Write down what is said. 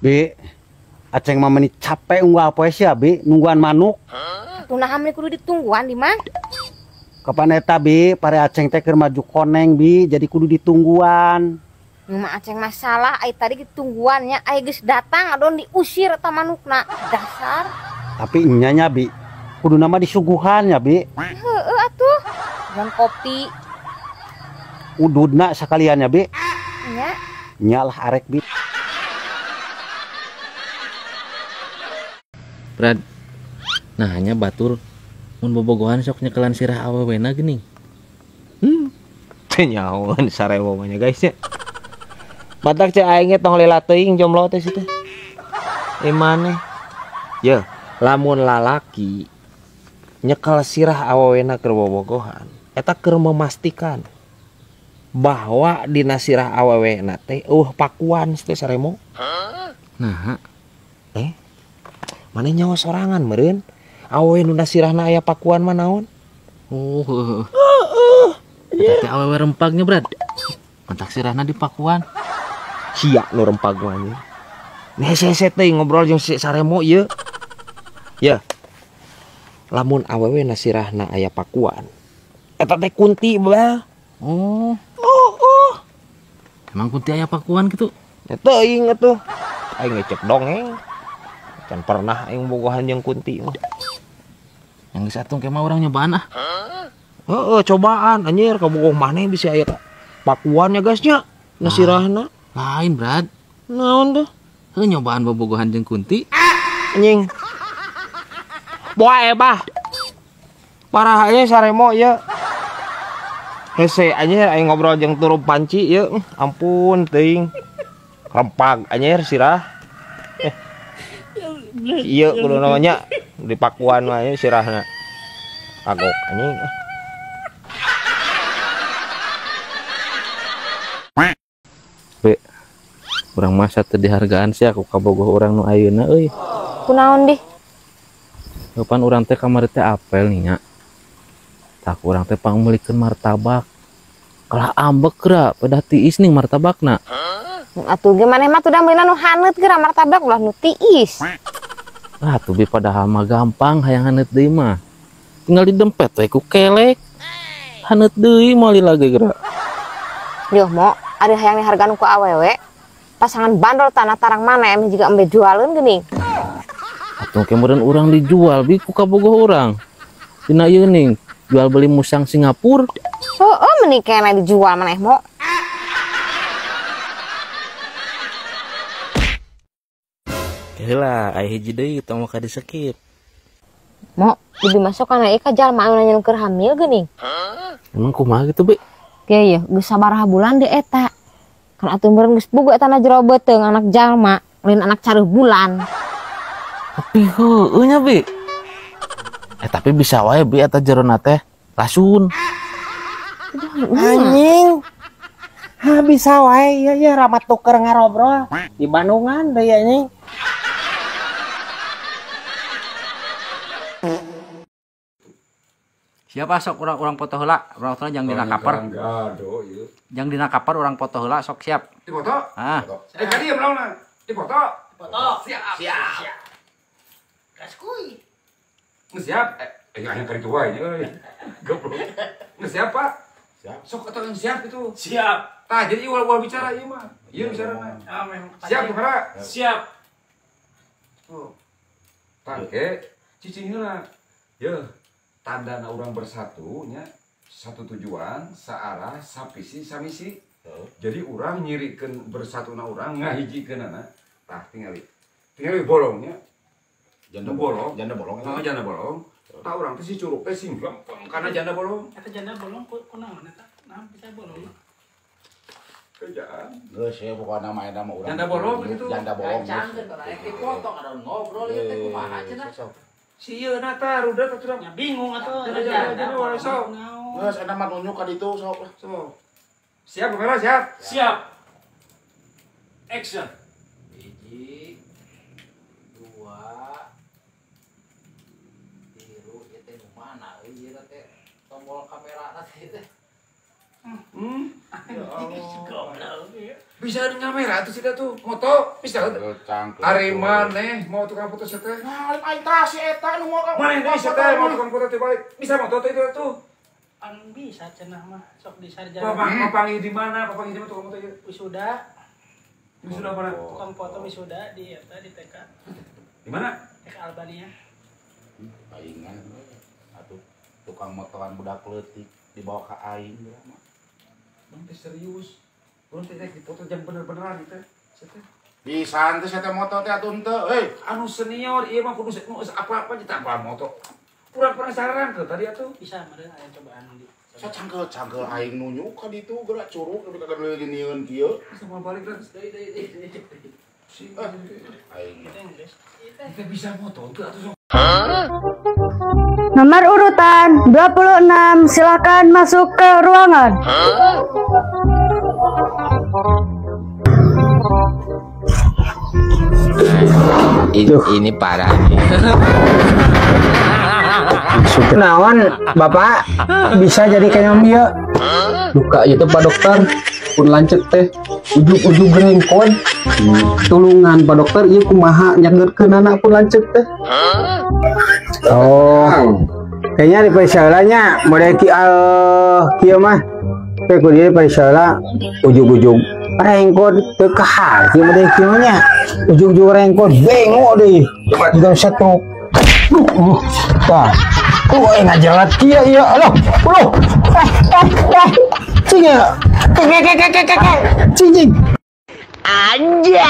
Bi, Aceng mah meni capek unggal poe sia bi, nungguan manuk. Atuh naha meni kudu ditungguan di mah? Kapan eta bi, pare Aceng teh keur maju koneng bi, jadi kudu ditungguan. Nu mah Aceng masalah, ai tadi ditungguannya, ai geus datang adon diusir eta manukna. Dasar. Tapi nya nya bi, kudu nama disuguhan ya bi. Heeh atuh. Jeung kopi. Ududna sakalian ya bi. Nya. Nya lah arek bi. Brad, nah hanya batur mun bobogohan sok nyekelan sirah awewena geuning. Teu nyahoan sarewo mah nya guys nya. Batak cek aing ge tong lila teuing jomblo teh situ. Maneh. Yeuh, lamun lalaki nyekel sirah awewena keur bobogohan, eta keur memastikan bahwa dina sirah awewena teh eueuh pakuan teh saremo. Nah, maneh nyawa sorangan meureun awewe nu sirahna aya pakuan mah naon? Oh, heeh. Heeh. Eta teh awewe rempagnya, Brad. Kontak sirahna di pakuan. Sia nu rempag mah anjing. Hese-hese teh ngobrol jeung si Saremo ieu. Ya. Lamun awewe na sirahna aya pakuan, eta teh kunti bae. Oh. Oh. Emang kunti aya pakuan kitu? Ya teuing atuh. Aing ngecek dongeng. Can pernah aing bogohan jeung kunti mah. Yang geus atuh ke mah urang nyobaan ah. Heeh, cobaan anjir kabogoh maneh bisa aya pakuan ya guys nya. Na sirahna. Lain, Brad. Naon tuh? Heuh nyobaan bobogohan jeung kunti. Anjing. Boa bah. Parah aja saremo ieu. Hese anjir aing ngobrol jeung turub panci ieu. Ampun teuing. Rempag anjir sirah. Iya kudu namanya di pakuan mah ieu sirahna. Kagok anjing. Be, urang masa teu dihargaan sia ku kabogoh urang nu ayeuna euy. Kunaon dih? Kapan urang teh kamari teh apel nih nya. Tak urang teh pangmeulikeun martabak. Kalah ambek geura pedah tiis ning martabakna. Atuh ge maneh mah tuh meulina nu haneut geura martabak ulah nu tiis. Ah tuh bi padahal mah gampang hayang haneut deui mah. Tinggal didempet we ku kelek. Haneut deui moal lagi geura. Yuh mo, ada hayang dihargaan ku awewe. Pasangan bandol tanah tarang mana emang juga embe jualeun geuning. Atuh kemarin urang dijual bi ku kabogoh urang. Dina ieu ning jual beli musang Singapura. Heeh, meni kena dijual maneh mo. Heula aya hiji deui tong maka disekip. Mo, lebih masuk kana ieu ka jalma anu nanya nu keur hamil geuning. Emang kumaha gitu, Bi? Ge yeuh, geus sabaraha bulan di eta. Kan atuh meureun geus boga eta na jero beuteung anak jalma, lain anak careuh bulan. Tapi heueuh nya, Bi. Tapi bisa wae Bi eta jerona teh lasun. Anjing. Ha bisa wae ieu ya ramat tuker ngarobrol di Bandungan deui anjing. Siapa sok urang foto heula, urang foto jang dina kaper. Jang dina kaper urang foto heula sok siap. Dipoto? Ah. Kadi ieu naonna? Dipoto? Dipoto. Siap. Siap. Gas kuy. Geus siap. Aya kali tua ini euy. Goblok. Geus siap, Pak? Siap. Sok atuh yang siap itu. Siap. Tah jadi ulah bicara ieu mah. Ieu bicarana. Siap, kamera? Siap. Oh. Tangke cicing heula. Yeuh. Tandana orang bersatu nya satu tujuan, searah, sapisi, samisi. Jadi orang nyirikeun bersatuna urang ngahijikeunana. Tah tingali. Tingali bolongnya. Janda bolong, janda bolong. Heeh, janda bolong. Tah urang teh si curug teh sing lempeng kana janda bolong. Eta janda bolong kunaon eta? Naon bisa bolong? Kerjaan. Geus we pokona mah eta mah urang. Janda bolong gitu. Janda bolong. Canggih rek dipotong ada ngobrol ieu teh kumaha cenah. Si ieu na tah rudet atuh nya bingung atuh. Janda wae sok. Geus eta mah nunjuk ka ditu sok. Sok. Siap kamera siap? Siap. Action. 1, 2, 3 ieu teh nu mana euy ieu teh tombol kamera teh. Ya Allah. Bisa ngamera atuh sih tuh moto bisa. Ari maneh mau tukang foto teh. Nah, aing tah si eta nu mau maneh deui si teh mau tukang foto teh balik. Bisa moto teh itu tuh. Anu bisa cenah mah sok di sarjana. Papanggih di mana? Papanggih di mana tukang foto ieu? Wisuda. Wisuda mana? Tukang foto wisuda di eta di TK. Di mana? TK Albania. Paingan atuh tukang motoan budak leutik dibawa ka aing mah. Bang teh serius. Urang teh dipoto jam bener-beneran ieu teh. Bisa teh saya moto teh atuh henteu euy. Anu senior ieu mah kudu apa-apa ditambah moto. Kurang penasaran tuh tadi atuh. Bisa meureun aya cobaan di. Saya cangkel-cangkel aing nunjuk ka ditu geura curug tapi kagak geunieun kieu. Bisa mau balik lah. Deui deui. Si aing. Kita bisa moto tuh atuh. Nomor urutan 26, silakan masuk ke ruangan. Ini parah nih. Naon Bapak bisa jadi kayak dia. Duka itu Pak Dokter pun lanceuk teh ujug-ujug rengkon. Tulungan Pak Dokter ieu kumaha nyageurkeun anak pun lanceuk teh. Oh. Kayaknya di perisalanya model kieu mah. Teh kudu di perisala ujug-ujug rengkon teu kahar kieu model kieu nya. Ujug-ujug rengkon bengok deui. Juga stroke. Tah. Ngajelat kieu ieu. Aduh, aduh. Cing ya. Cing. Anjay.